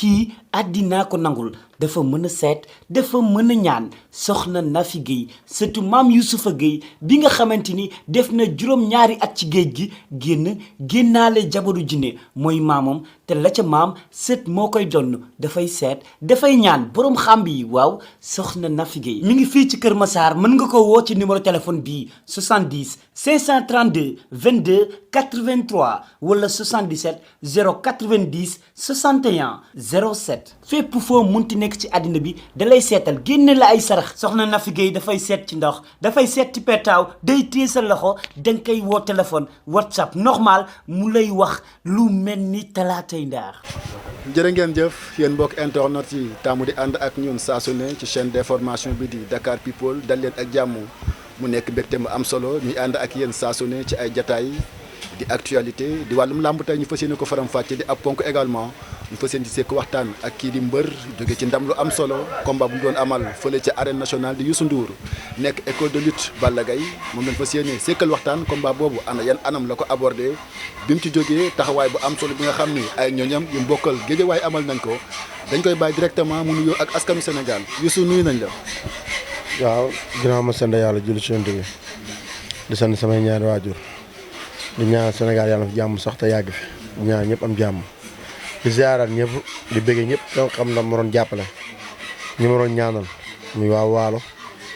kii àddinaa ko nangul dafa mën a seet dafa mën a ñaan soxna Nafi Guèye surtout maam Youssoufa Guèye bi nga xamante ni def na juróom-ñaari at ci géej gi génnaale jabaru jinne mooy maamam te la ca maam sët moo koy donn dafay seet dafay ñaan boroom xàmb yi waaw soxna Nafi Guèye mi ngi fii ci Kër Massar mën nga ko woo ci numéro téléphone bii 70 532 22 83 wala 77 090 61 07 fépp foo munti nekk ci àddina bi dalay seetal génne la ay sarax soxna Nafi Guèye dafay seet ci ndox dafay seet ci petaaw day téye sa loxo danga koy woo téléphone WhatsApp normal mu lay wax lu mel ni talaatay ndaar. jërë ngeen jëf yéen mbokk internet yi taamu di ànd ak ñun saa su ne ci chaîne d'information bi di Dakar People dal leen ak jàmm mu nekk mbégte mu am solo ñuy ànd ak yéen saa su ne ci ay jataay di actualité di wàllum làmb tey ñu fas yéene ko faram-fàcce di ab ponk également ñu fas yéene ci sekk waxtaan ak kii di mbër jóge ci ndam lu am solo combat bu mu doon amal fële ca arène nationale di Youssou Ndour nekk école de lutte Balla Gaye moom lañ fas yéene sekkal waxtaan combat boobu ana yan anam la ko abordé bi mu ci jógee taxawaay bu am solo bi nga xam ni ay ñoñam yu mbokkal géejawaay amal nañ ko dañ koy bàyyi directement mu nuyoo ak askanu Sénégal Youssou nuyu nañ la. waaw ginnaaw ma sant yàlla julli ci bi di sant samay ñaari waajur di ñaan Sénégal yàlla fi jàmm sax te yàgg fi di ñaan ñëpp am jàmm di ziaral ñëpp di bëggee ñëpp ñoo xam na ma doon jàppale ñi ma doon ñaanal muy waa Waalo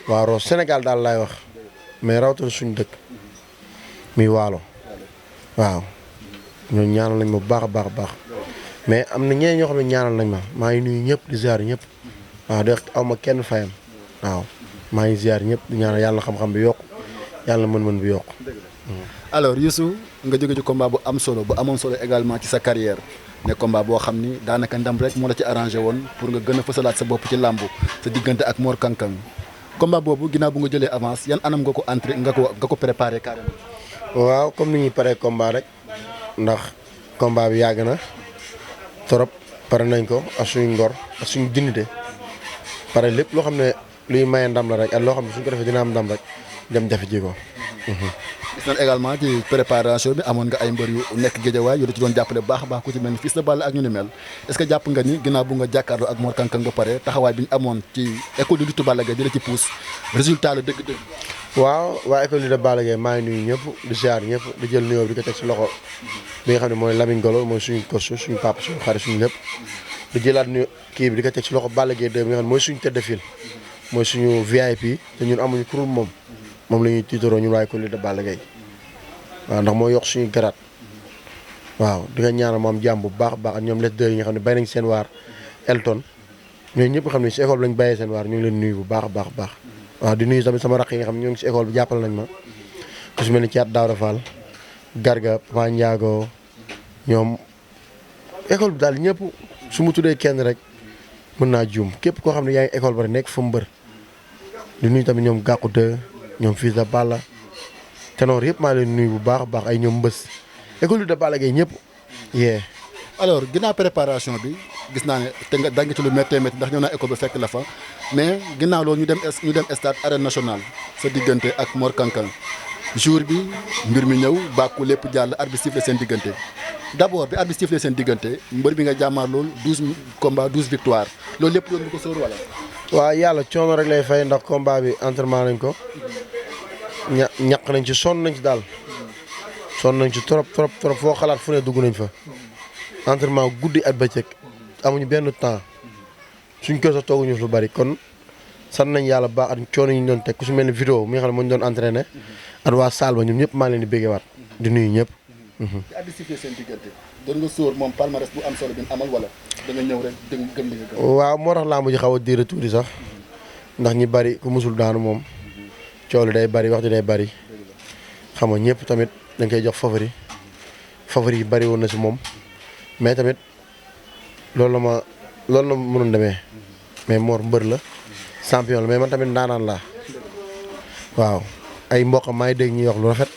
waa Roos Sénégal daal laay wax mais rawatina suñu dëkk muy Waalo waaw ñoo ñaanal nañ ma bu baax a baax a baax mais am na ñeneen ñoo xam ne ñaanal nañ ma maa ngi nuyu ñëpp di ziar ñëpp waaw de aw ma kenn fayam waaw maa ngi ziar ñëpp di ñaanal yàlla xam-xam bi yokku yàlla mën-mën bi yokku. alors Youssou nga jóge ci combat bu am solo bu amoon solo également ci sa carrière ne combat boo xam ni daanaka ndam rek moo la ci arrangé woon pour nga gën a fësalaat sa bopp ci làmb sa diggante ak Mor Kankang combat boobu ginnaaw bu nga jëlee avance yan anam nga ko entré nga ko préparé carrément. waaw comme ni ñuy paree combat rek ndax combat bi yàgg na trop pare nañ ko ak suñu ngor ak suñu dignité pare lépp loo xam ne luy maye ndam la rek ak loo xam ne suñ ko defee dina am ndam rek dem jafe ji ko. gis nañ également ci préparation bi amoon nga ay mbër yu nekk géejawaay yu la ci doon jàppale bu baax a baax ku ci mel ni Fils de Balla ak ñu ni mel est-ce que jàpp nga ni ginnaaw bu nga jàkkaarloo ak Mor Kankang ba pare taxawaay bi ñu amoon ci école de lutte Balla Gaye di la ci pousse résultat la dëgg-dëgg. waaw waa école de Balla Gaye maa ngi nuyu ñëpp di ziar ñëpp di jël nuyoo bi di ko teg si loxo bi nga xam ne mooy Lamine Golo mooy suñu coach suñu papa suñu xarit suñu lépp di jëlaat nuyu kii bi di ko teg si loxo Balla Gaye 2 bi nga xam ne mooy suñu tête de file mooy suñu VIP te ñun amuñu kurul moom la ñuy tiitaroo ñun waa école de Balla Gaye waaw ndax moo yokk suñu garaat waaw di nga ñaanal moom jàmm bu baax a baax ak ñoom les deux yi nga xam ne bay nañ seen waar Elton ñooñu ñëpp xam ne si école bi lañ bàyyee seen waar ñu ngi leen nuyu bu baax a baax a baax waaw di nuyu tamit sama raq yi nga xam ne ñoo ngi si école bi jàppal nañ ma ku si mel ni Thiat Daouda Fall Garga Papa Ndiago ñoom école bi daal ñëpp su mu tuddee kenn rek mën naa juum képp koo xam ne yaa ngi école ba rek nekk fa mbër di nuyu tamit ñoom Gàqu 2 ñoom Fils de Balla ténor yëpp maa leen nuyu bu baax a baax ay ñoom mbës école de Balla Gaye ñëpp yee. alors ginnaaw préparation bi gis naa ne te nga danga ci lu méttee métti ndax ñëw naa école ba fekk la fa mais ginnaaw loolu ñu dem stade arène nationale sa diggante ak Mor Kankang jour bi mbir mi ñëw bàkku lépp jàll arbitre sifflé seen diggante d'abord bi arbitre sifflé seen diggante mbër bi nga jàmmaar loolu 12 combats 12 victoires loolu lépp loolu ñu ko sóor wala. waaw yàlla coono rek lay fay ndax combat bi entraînement nañ ko ñaq nañ ci sonn nañ ci daal sonn nañ ci trop foo xalaat fu ne dugg nañ fa entraînement guddi ak bëccëg amuñu benn temps suñ kër sax tooguñu lu bari kon sant nañ yàlla baax ak coono yi ñu doon teg ku si mel ni vidéo mi nga xam ne moo ñu doon entraîné ak waa salle ba ñoom ñëpp maa leen di béggewaat di nuyu ñëpp. ci arbitre sifflé seen diggante doon nga sóor moom palmarès bu am solo bi amal wala da nga ñëw rek gëm li nga gëm. waaw moo tax làmb ji xaw a diire tuuti sax ndax ñi bari ku musul daanu moom coow li day bari wax ji day bari xam nga ñëpp tamit dañ koy jox favori yi bari woon na si moom mais tamit loolu la mënoon demee mais Mor mbër la champion la mais man tamit ndaanaan laa waaw ay mboqam maa ngi dégg ñuy wax lu rafet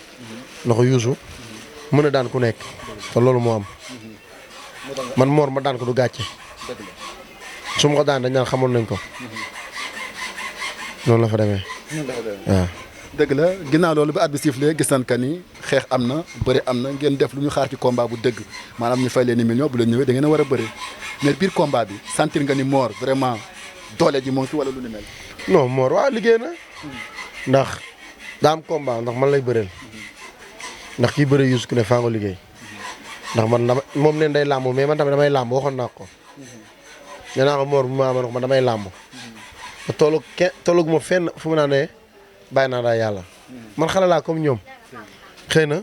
na ko Youssou mën a daan ku nekk te loolu moo am man Mor ma daan ko du gàcce su ma ko daan dañ naan xamoon nañ ko noonu la fa demee waaw. dëgg la ginnaaw loolu ba at bi sifflé gis nañ que ni xeex am na bëre am na ngeen def lu ñu xaar ci combat bu dëgg maanaam ñu fay leen ni million bu leen ñëwee da ngeen a war a bëre mais biir combat bi sentir nga ni Mor vraiment doole ji moo ngi fi wala lu ni mel. non Mor waaw liggéey na ndax daa am combat ndax man lay bëreel ndax kii bëre Youssou ku ne faa nga liggéey ndax man dama moom leen day làmb mais man tamit damay làmb waxoon naa ko nee naa ko Mor bu ma wax man damay làmb te tollug ma fenn fu mu naa ne bàyyi naa daal yàlla man xale laa comme ñoom xëy na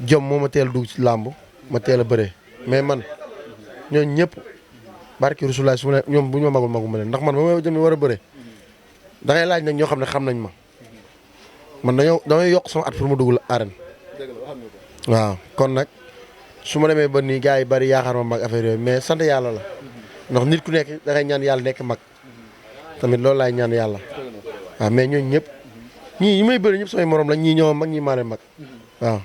jom moo ma teel a dugg ci làmb ma teel a bëree mais man ñooñu ñëpp barki Rasulaay su ma ne ñoom bu ñu ma magul ma leen ndax man ba ma jëmee war a bëre da ngay laaj nag ñoo xam ne xam nañ ma man damay yokk sama at pour ma dugg arène waaw kon nag su ma demee ba nii gars yi bari yaakaar ma mag affaire yooyu mais sant yàlla la ndax nit ku nekk da ngay ñaan yàlla nekk mag tamit loolu laay ñaan yàlla waaw mais ñooñu ñëpp ñi may bëri ñëpp samay morom la ñii ñoo mag ñii maa leen mag waaw.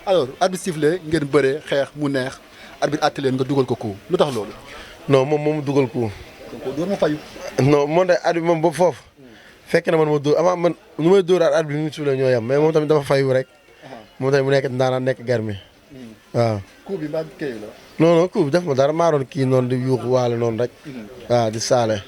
alors arbitre sifflé ngeen bëree xeex mu neex arbitre àtte leen nga dugal ko coup lu tax loolu. non moom moo ma dugal coup. donc dóor ma fayu. non moom day arbitre moom ba foofu fekk na man ma dóor avant man nu may dóoraat arbitre bi mu sifflé ñoo yem mais moom tamit dafa fayu rek moom tamit mu nekk ndaanaan nekk garmi waaw. coup bi mbaa kii la. non non coup bi def ma dara maa doon kii noonu di yuuxu waale noonu rek waaw di saale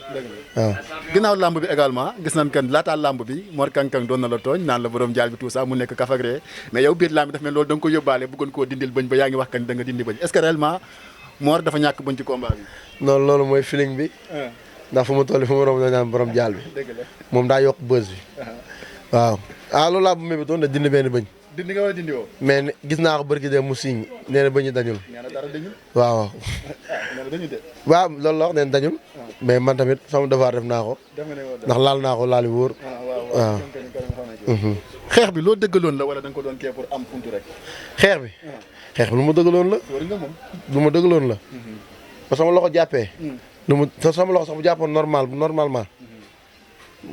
waaw. ginnaaw lamb bi également gis nañ kan laataa lamb bi Mor Kang Kang doon na la tooñ naan la borom jaal bi tout ça mu nekk kafagre mais yow biir lamb bi daf mel loolu da nga ko yóbbaale bëggoon koo dindil bëñ ba yaa ngi wax kan da nga dindi bëñ est-ce que réellement Mor dafa ñàkk bëñ ci combat bi. non loolu mooy feeling bi ndax fu ma toll fu ma romb naan borom jaal bi moom daa yokk bës bi waaw loolu laa bu mébé doon na dindi benn bëñ dindi nga wala dindi woo. mais gis naa ko barki de mu signe nee na bëñ dañul nee na dara dañul. waaw nee na dañu de. waaw loolu la wax nee na dañul mais man tamit sama devoir def naa ko ndax laal naa ko laal yu wóor waaw. xeex bi loo dëggaloon la wala da nga ko doon kee pour am puntu rek. xeex bi lu ma dëggaloon la war nga moom. lu ma dëggaloon la ba sama loxo jàppee lu mu sama loxo sax bu jàppoon normalement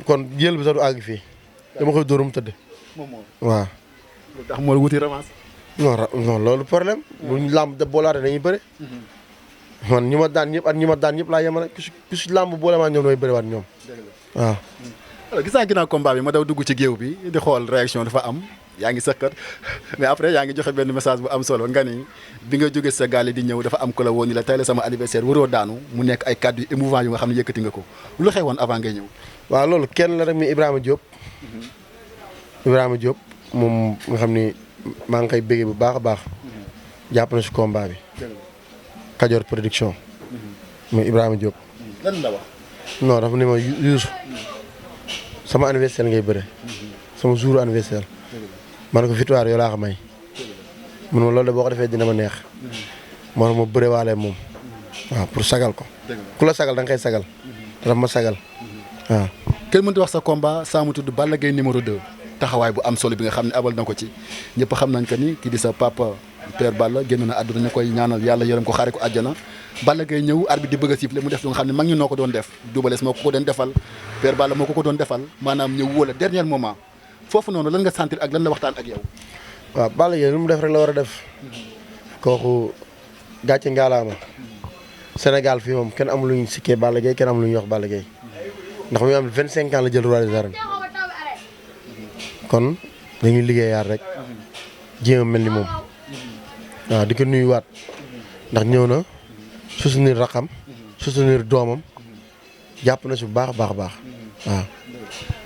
kon jël bi sax du àgg fii dama koy dóor mu tëdd moom moo waaw. lu tax moo wuti revanche. non loolu problème bu ñu làmb de boolaatee dañuy bëri man ñi ma daan ñëpp laa yemale ku si làmb boole maa ñoom damay bëri waat ñoom waaw. alors gis naa ginnaaw combat bi ma daw dugg ci géew bi di xool réaction dafa am yaa ngi sëkkat mais après yaa ngi joxe benn message bu am solo nga ni bi nga jóge sa gaale di ñëw dafa am ko la woon ni la tey la sama anniversaire waroo daanu mu nekk ay kàddu yu émouvant yu nga xam ne yëkkati nga ko lu xewoon avant ngay ñëw. waaw loolu kenn la rek mi Ibrahima Diop moom nga xam ni maa ngi koy béggee bu baax a baax jàpp na si combat bi Kajoor production muy Ibrahima Diop. lan la wax. non dafa ne ma Youssou sama anniversaire ngay bëre sama jour anniversaire ma ne ko victoire yoo laa ko may mun ma loolu de boo ko defee dina ma neex moo tax ma bëre waale moom waaw pour sagal ko ku la sagal da nga koy sagal te daf ma sagal waaw. kenn mënut wax sa combat saa mu tudd Balla Gaye numéro 2 taxawaay bu am solo bi nga xam ne abal na ko ci ñëpp xam nañ que ni kii di sa papa Père Balla génn na àdduna ñu koy ñaanal yàlla yërëm ko xaare ko àjjana Balla Gaye ñëw arbitre di bëgg a siffler mu def lu nga xam ne mag ñi noo ko doon def Double Less moo ko doon defal Père Balla moo ko doon defal maanaam ñëw wóola dernier moment foofu noonu lan nga sentir ak lan la waxtaan ak yow. waaw Balla Gaye lu mu def rek la war a def kooku gàcce ngaalaama Sénégal fii moom kenn amul lu ñu sikkee Balla Gaye kenn amul lu ñuy wax Balla Gaye ndax mu am 25 ans la jël roi des arènes kon dañuy liggéeyaat rek jéem a mel ni moom waaw di ko nuyuwaat ndax ñëw na soutenir raxam soutenir doomam jàpp na si bu baax a baax a baax waaw.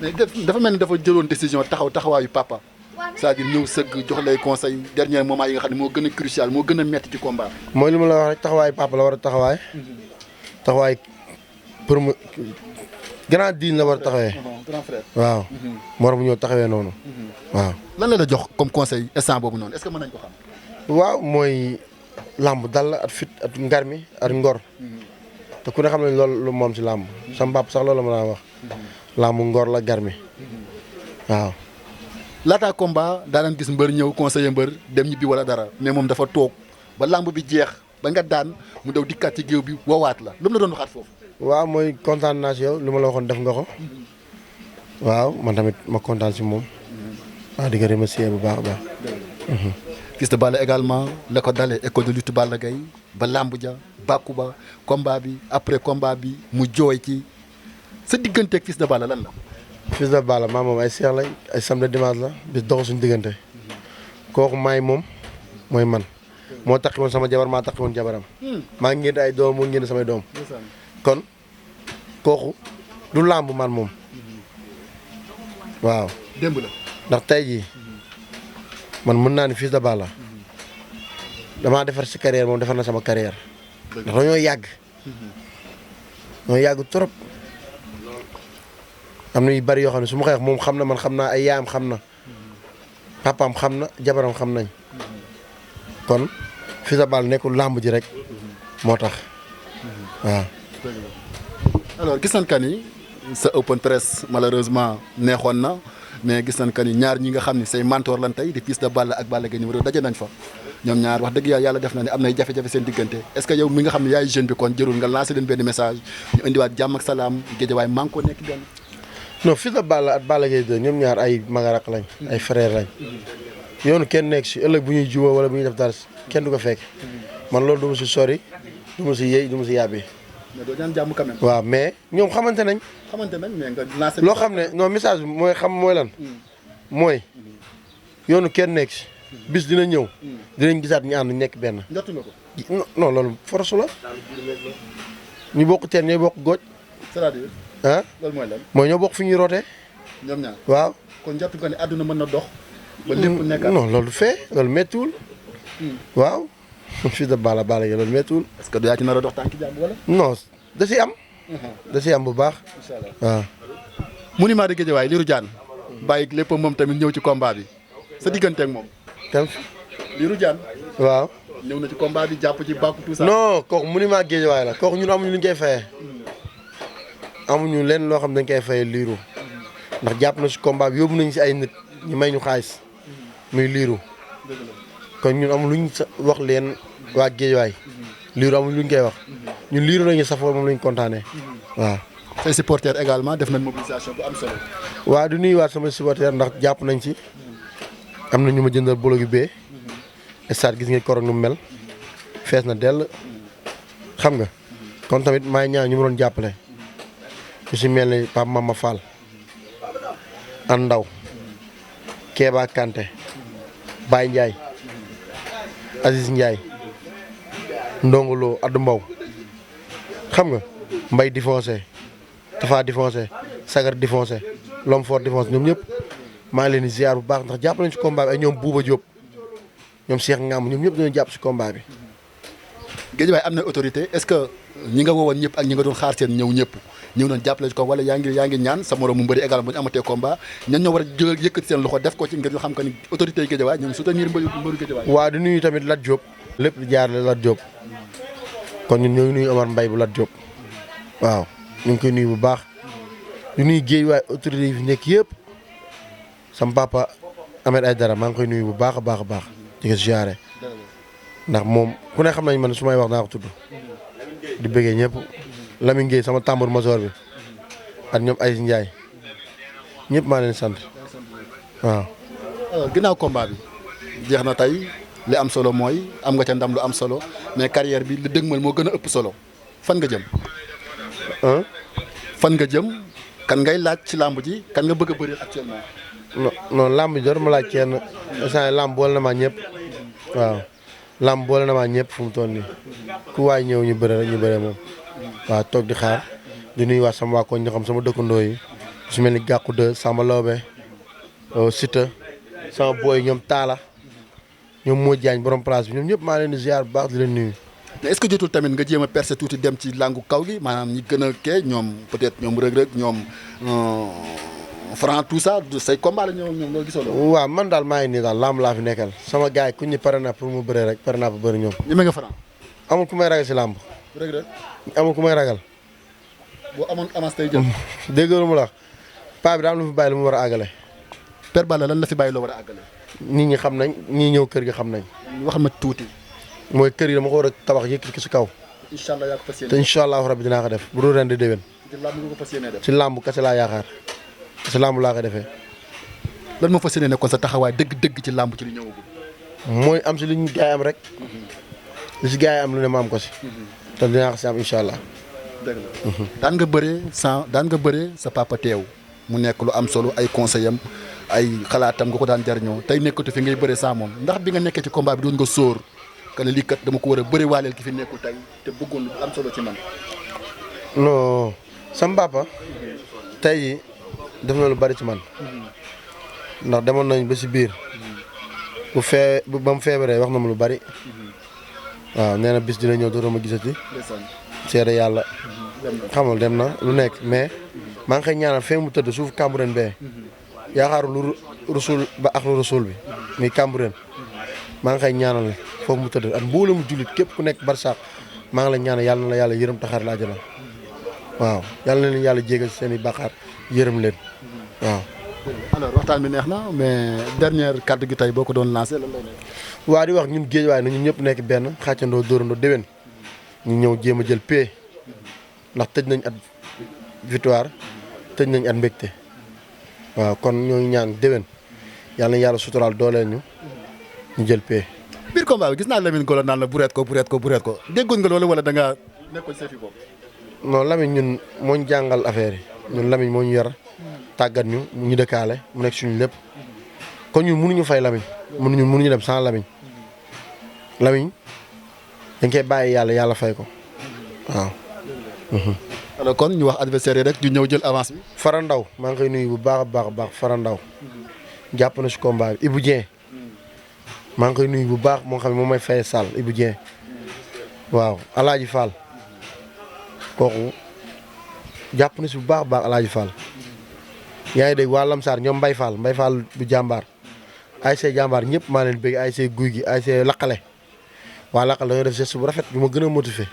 mais dafa mel ni dafa jëloon décision taxawaayu papa c'est-à-dire ñëw sëgg jox lay conseil dernier moment yi nga xam ne moo gën a crucial moo gën a metti ci combat. mooy li ma la wax rek taxawaayu papa la war a taxawaay pour mu grand diin la war a taxawee. grand frère. waaw. moo tax mu ñëw taxawee noonu. waaw. lan la jox comme conseil instant boobu noonu est-ce que mën nañ ko xam. waaw mooy làmb dal la at fit at ngarmi at ngor. te ku ne xam ne loolu lu moom si làmb. sama papa sax loolu la ma wax. làmb ngor la garmi waaw. laataa combat daanañ gis mbër ñëw conseiller mbër dem ñibbi wala dara mais moom dafa toog ba làmb bi jeex ba nga daan mu daw dikkaat ci géew bi woowaat la lu mu la doon waxaat foofu. waaw mooy kontaan naa si yow lu ma la waxoon def nga ko waaw man tamit ma kontaan si moom waaw di ko remercier bu baax a baax. Fils de Balla également la ko dalee école de lutte Balla Gaye ba làmb ja bàkku ba combat bi après combat bi mu jooy ci sa digganteeg Fils de Balla lan la. Fils de Balla maa moom ay seex lañ ay samedi dimanche la bis doxu suñu diggante kooku maay moom mooy man moo takki woon sama jabar maa takki woon jabaram maa ngi ngénte ay doom moo ngénte samay doom kon kooku du làmb man moom waaw démb la ndax tey jii man mën naa ni Fils de Balla damaa defar si carrière moom defar na sama carrière ndax dañoo yàgg dañoo yàgg trop am na yu bari yoo xam ne su ma koy wax moom xam na man xam naa ay yaayam xam na papaam xam na jabaram xam nañ kon Fils de Balla nekkul làmb ji rek moo tax waaw. alors gis nañ que ni sa open press malheureusement neexoon na mais gis nañ que ni ñaar ñi nga xam ni say mentor lan tey di Fils de Balla ak Balla Gaye numéro daje nañ fa ñoom ñaar wax dëgg yàlla def na ne am nay jafe-jafe seen diggante est-ce que yow mi nga xam ne yaay jeune bi kon jërul nga lancer leen benn message ñu indiwaat jàmm ak salaam Guédiawaye maa ngi ko nekk benn. non Fils de Balla ak Balla Gaye 2 ñoom ñaar ay magarak lañ ay frère lañ yoonu kenn nekk si ëllëg bu ñuy jiwoo wala bu ñuy def dara kenn du ko fekk man loolu du ma si sori du ma si yëy du ma si yàbbi. mais doo ñaan jàmm quand même. waaw mais ñoom xamante nañ. mais nga lancer. loo xam ne non message bi mooy xam mooy lan. mooy yoonu kenn nekk si. bis dina ñëw. dinañ gisaat ñu ànd nekk benn. njortu nga ko. non loolu force la. ñu bokk teen ñooy bokk góoj. c'est-à-dire. ah loolu mooy lan. mooy ñoo bokk fi ñuy rootee. ñoom ñaar waaw. kon njortu nga ni àdduna mën na dox. ba lépp nekkaat non loolu fee loolu méttiwul. waaw. Fils de Balla Balla Gaye loolu méttiwul. est-ce que du yaa ci nar a dox tànki jàmm wala. non da ciy am. da ciy am bu baax. incha allah waaw. monument de Guédiawaye Lirou Diane bàyyi lépp moom tamit ñëw ci combat bi sa diggante ak moom. kan. Lirou Diane waaw. ñëw na ci combat bi jàpp ci bàkku tout ça. non kooku monument Guédiawaye la kooku ñun amuñu lu ñu koy fayee. amuñu leen loo xam dañ koy fayee Lirou. ndax jàpp na si combat bi yóbbu nañu si ay nit ñu may ñu xaalis muy Lirou. kon ñun amul luñ sa wax leen waa Guédiawaye Lirou amul luñ koy wax ñun Lirou lañu safoo moom lañ kontaanee waaw. say supporters également def nañ mobilisation bu am solo. waaw du nuyuwaat sama supporter ndax jàpp nañ ci am na ñu ma jëndal bolo yu bee stade gis ngeen korog nu mu mel fees na dell xam nga kon tamit maay ñaan ñu ma doon jàppale ñu si mel ni Pape Mama Fall an Ndaw Kéba Kanté Baye Ndiaye Aziz Ndiaye Ndongolo Adou Mbow xam nga Mbay Difoncé Tafa Difoncé Sagar Difoncé Lom Fort Difoncé ñoom ñëpp maa ngi leen di ziar bu baax ndax jàpp nañu si combat bi ay ñoom Bouba Diop ñoom Cheikh Ngam ñoom ñëpp dañoo jàpp si combat bi. Guédiawaye am na autorité est-ce que ñi nga woowoon ñëpp ak ñi nga doon xaar seen ñëw ñëpp ñëw nañ jàppale ci ko wala yaa ngi ñaan sa morom mu mbëri également bu ñu amatee combat ñan ñoo war a jël yëkkati seen loxo def ko ci ngir ñu xam que ni autorité yi Guédiawaye ñoom soutenir mbëru Guédiawaye. waa di nuyu tamit Lat Diop. lépp di jaarale Lat Diop kon ñun ñoo ngi nuyu Omar Mbaye bu Lat Diop waaw ñu ngi koy nuyu bu baax di nuyu Guédiawaye autorité yi fi nekk yëpp sam papa Ahmed Aïdara maa ngi koy nuyu bu baax a baax a baax di ko ziare ndax moom ku ne xam nañ man su may wax naa ko tudd di bëggee ñëpp Lamine Gueye sama tambour major bi ak ñoom Aïs Ndiaye ñëpp maa leen sant waaw. alors ginnaaw combat bi jeex na tey li am solo mooy am nga ca ndam lu am solo mais carrière bi li dëgmal moo gën a ëpp solo fan nga jëm. fan nga jëm kan ngay laaj ci làmb ji kan nga bëgg a bëri actuellement. non non làmb ji ma laaj kenn instant làmb boole na maa ñëpp waaw làmb boole na maa ñëpp fu mu toll nii ku waay ñëw ñu bëre rek ñu bëre moom waaw toog di xaar di nuyuwaat sama waa koñ ñu xam sama dëkkandoo yi su mel ni Gàkku de Samba Lawbe Sita sama booy ñoom Talla ñoom Modou Diagne borom place bi ñoom ñëpp maa leen di ziar bu baax di leen nuyu. mais est-ce que jotul tamit nga jéem a percer tuuti dem ci làngu kaw gi maanaam ñi gën a kee ñoom peut-être ñoom rëg-rëg ñoom franc tout ça say combat la ñoom loolu gisoo loolu. waaw man daal maa ngi nii daal làmb laa fi nekkal sama gars yi ku ñu pare na pour mu bëree rek pare naa pour bëri ñoom. ñeme nga franc. amul ku may ragal si làmb. rëg-rëg. amul ku may ragal. boo amoon avance tey jël. dégg nga lu mu la wax paa bi daal lu fi bàyyi lu mu war a àggale. Père Balla lan la fi bàyyi loo war a àggale. nit ñi xam nañ ñii ñëw kër gi xam nañ. wax ma tuuti. mooy kër yi dama ko war a tabax yëkkati ko si kaw. incha allah yaa ko fas yéene. te incha allahu rabbi dinaa ko def bu dul ren di déwén. ci làmb nga ko fas yéene def. ci làmb kese laa yaakaar ci làmb laa ko defee. lan moo fas yéene nekkoon sa taxawaay dëgg-dëgg ci làmb ci li ñëwagul. mooy am si li ñu gaay am rek. li si gaay am lu ne ma am ko si. te dinaa ko si am incha allah. dëgg la daan nga bëree sa papa teew mu nekk lu am solo ay conseil am ay xalaatam nga ko daan jariñoo tey nekkatu fi ngay bëre saa moom ndax bi nga nekkee ci combat bi doon nga sóor que ne lii kat dama ko war a bëri waaleel ki fi nekkul tey te bëggoon lu am solo ci man. non sama papa tey def na lu bari ci man ndax demoon nañ ba si biir ba mu feebaree wax na ma lu bari waaw nee na bis dina ñëw dootoo ma gisati seede yàlla xamal dem na lu nekk mais maa ngi koy ñaanal fee mu tëdd suuf Cambérène bee yaakaaru lu rasul ba ak lu rasul bi muy Cambérène maa ngi koy ñaanal foofu mu tëdd ak mboolem jullit képp ku nekk barsaax maa ngi la ñaanal yàlla na la yàlla yërëm taxaar la àjjana waaw yàlla na leen yàlla jégal seen i bàkkaar yërëm leen waaw. alors waxtaan bi neex na mais dernière kàddu gi tey boo ko doon lancé lan lay nekk. waa di wax ñun géej waaye na ñun ñëpp nekk benn xàccandoo dóorandoo déwén ñu ñëw jéem a jël paie ndax tëj nañ at victoire tëj nañ at mbégte waaw kon ñoo ngi ñaan déwén yàlla na yàlla suturaal dooleel ñu jël paie. biir combat bi gis naa Lamine Golo naan la bureet ko déggoon nga loolu wala da ngaa nekkoon sa fi bopp. non Lamine ñun moo ñu jàngal affaire yi ñun Lamine moo ñu yor tàggat ñu dëkkaale mu nekk suñu lépp kon ñun mënuñu fay Lamine mënuñu dem sans Lamine dañ koy bàyyi yàlla fay ko waaw. alors kon ñu wax adversaire yi rek ñu ñëw jël avance bi. Fara Ndaw maa ngi koy nuyu bu baax a baax Fara Ndaw jàpp na si combat bi Ibou Dieng maa ngi koy nuyu bu baax moo xam ne moom may fay Sall Ibou Dieng waaw Alaaji Fall kooku jàpp na si bu baax Alaaji Fall yaa ngi dégg waa Lamsaar ñoom Mbay Fall bu jàmbaar ASC jàmbaar ñëpp maa leen bëgg ASC guy gi ASC laqale waa laqale dañoo def geste bu rafet bi ma gën a motivé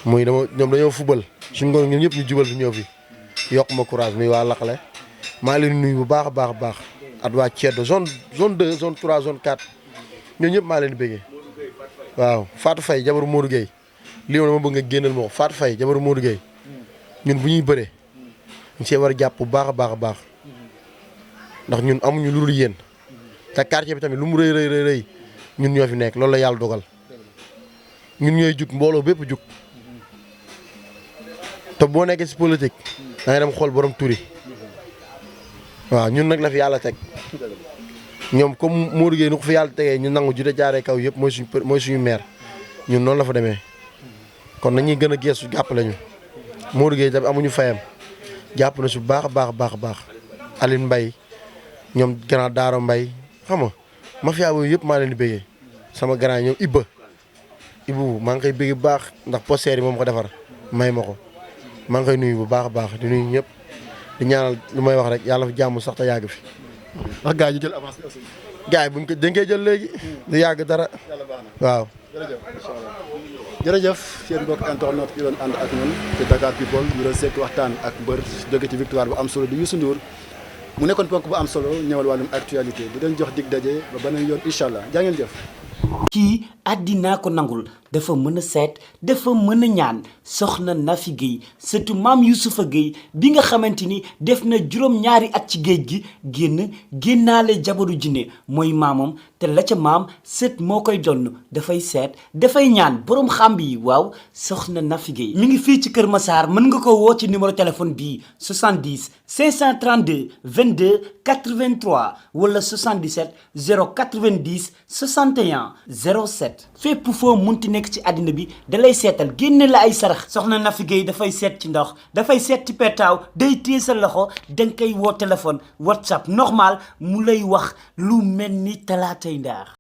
muy ñoom dañoo fubal suñ ngoon ñoom ñëpp ñu jubal fi ñëw fi yokk ma courage muy waa laqale maa leen nuyu bu baax a baax at waa Ceddo zone 2 zone 3 zone 4 ñoo ñëpp maa leen bëggee waaw Fatou Faye jabaru Modou Gueye lii ma bëgg nga génnal ma ko Fatou Faye jabaru Modou Gueye ñun bu ñuy bëree ñu see war a jàpp bu baax a baax ndax ñun amuñu lu dul yéen te quartier bi tamit lu mu rëy ñun ñoo fi nekk loolu la yàlla dogal ñun ñooy jug mbooloo bépp jug te boo nekkee si politique da ngay dem xool borom turi waaw ñun nag la fi yàlla teg ñoom comme Modou Gueye nu ko fi yàlla tegee ñu nangu jude jaaree kaw yëpp mooy suñu maire ñun noonu la fa demee kon nañuy gën a geesu jàppale ñu Modou Gueye tamit amuñu fayam jàpp na su baax a baax Aline Mbaye ñoom grand Daaro Mbaye xam nga mafia boobu yëpp maa leen di bëggee sama grand ñoom Ibou maa ngi koy bëgg bu baax ndax posteer yi moom ko defar may ma ko maa ngi koy nuyu bu baax a baax di nuyu ñëpp di ñaanal lu may wax rek yàlla fi jàmm sax te yàgg fi. ndax gars yi ñu jël avance bi aussi. gars yi buñ ko dañ koy jël léegi. du yàgg dara. yàlla baax na waaw. jërëjëf yéen mbokk internet yi doon ànd ak ñun ci Dakar People ñu doon seet waxtaan ak mbër jóge ci victoire bu am solo di Youssou Ndour mu nekkoon ponk bu am solo ñëwal wàllum actualité di leen jox dig daje ba beneen yoon incha allah jaa ngeen jëf. kii àddinaa ko nangul dafa mën a seet dafa mën a ñaan soxna Nafi Guèye surtout maam Youssoufa Guèye bi nga xamante ni def na juróom-ñaari at ci géej gi génnaale jabaru jinne mooy maamam te la ca maam sët moo koy donn dafay seet dafay ñaan borom xàmb yi waaw soxna Nafi Guèye mi ngi fii ci Kër Massar mën nga ko woo ci numéro téléphone bii 70 532 22 83 wala 77 090 61 07 fépp foo munti nekk ci àddina bi dalay seetal génne la ay sarax soxna Nafi Guèye dafay seet ci ndox dafay seet ci petaaw day téye sa loxo danga koy woo téléphone WhatsApp normal mu lay wax lu mel ni talaatay ndaar